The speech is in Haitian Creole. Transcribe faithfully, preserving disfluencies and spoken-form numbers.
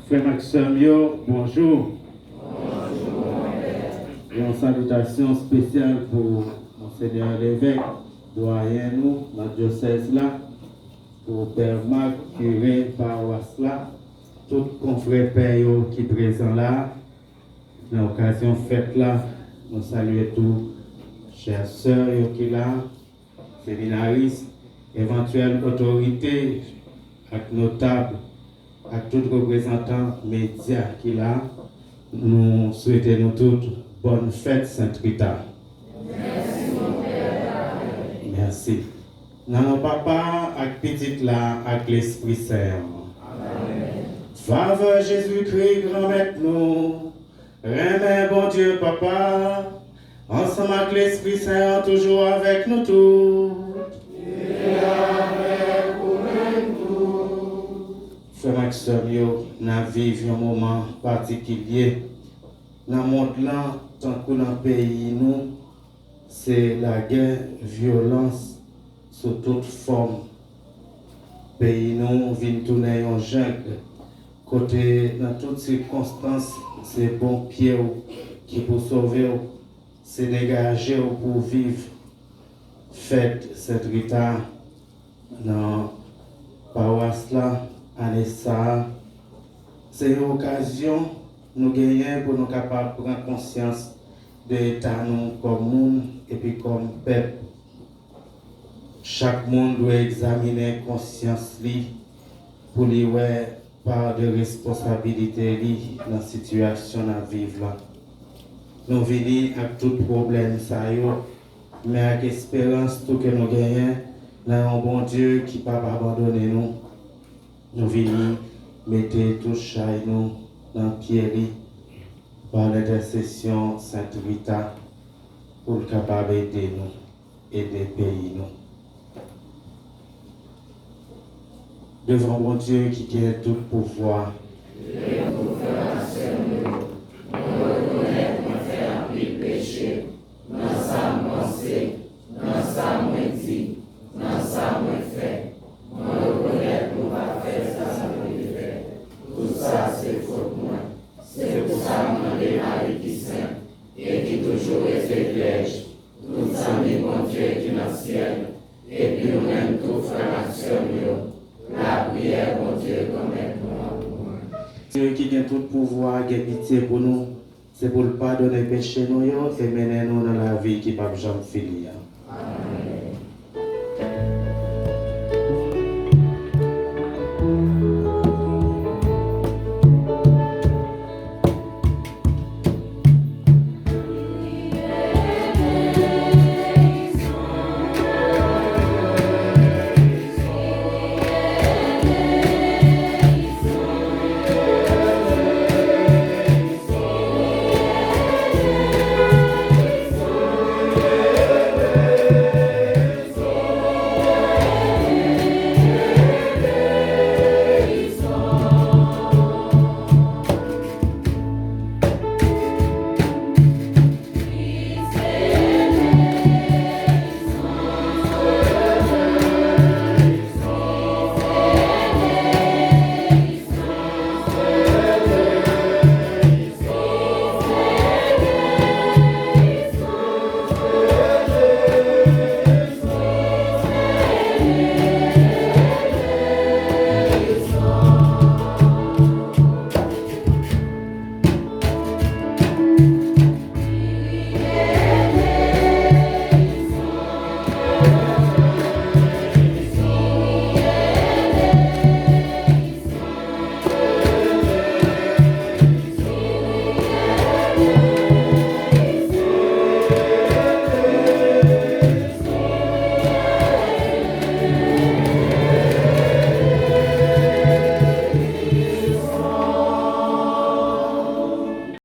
Frè m ak sè m yo, bonjou. Yon salitasyon espesyal pou Monsenyè Levèk, dwayen nou nan dyosèz la, pou Pè Mak, kire pawas la, tout konfrè pè yo ki prezan la, nan okazyon fèt la, nou salye tou chè sè yo ki la, seminaris, evantyèl otorite ak notab, ak tout reprezantan medya ki la, nou swete nou tout bòn fèt Sent Rita. Mèsi. Nan non Papa ak Pitit la ak Lespri Sen an. Favè Jezikri, Granmèt nou, renmen Bondye Papa, ansanm ak Lespri Sen an, toujou avèk nou tout. Frè m ak sè m yo, n ap viv yon moman patikilye nan mond lan, tankou nan peyi nou, se lagè, vyolans sou tout fòm. Peyi nou vin tounen yon jeng, kote nan tout sikonstans, se bon pye w ki pou sove w, se degaje w pou w viv. Fèt Sent Rita nan pawas la, ane sa a, se yon okazyon nou genyen pou nou kapab pran konsyans de eta nou kòm moun epi kòm pèp. Chak moun dwe egzamine konsyans li pou li wè pa de responsabilite li nan sitiyasyon n ap viv la. Nou vini ak tout pwoblèm sa yo, men ak esperans tou ke nou genyen nan yon Bondye ki p ap abandone nou. Nou vini mete tout chay nou nan pye li pa lentèsesyon Sent Rita pou l kapab ede nou, ede peyi nou. Devan Bondye ki gen tout pouvwa. Mwen rekonèt mwen fè anpil peche nan sa m panse, nan sa mwen di, nan sa mwen fè. Mwen rekonèt mwen pa fè sa m dwe fè. Tout sa se fòt mwen. Se pou sa m mande Mari ki sen e ki toujou rete vyèj, tout zanmi Bondye ki nan syèl, epi ou menm tou frè m ak sè m yo, lapriyè Bondye Granmèt nou an pou mwen. Bondye ki gen tout pouvwa gen pitye pou nou, se pou l padone peche nou yo e mennen nou nan lavi ki p ap janm fini an.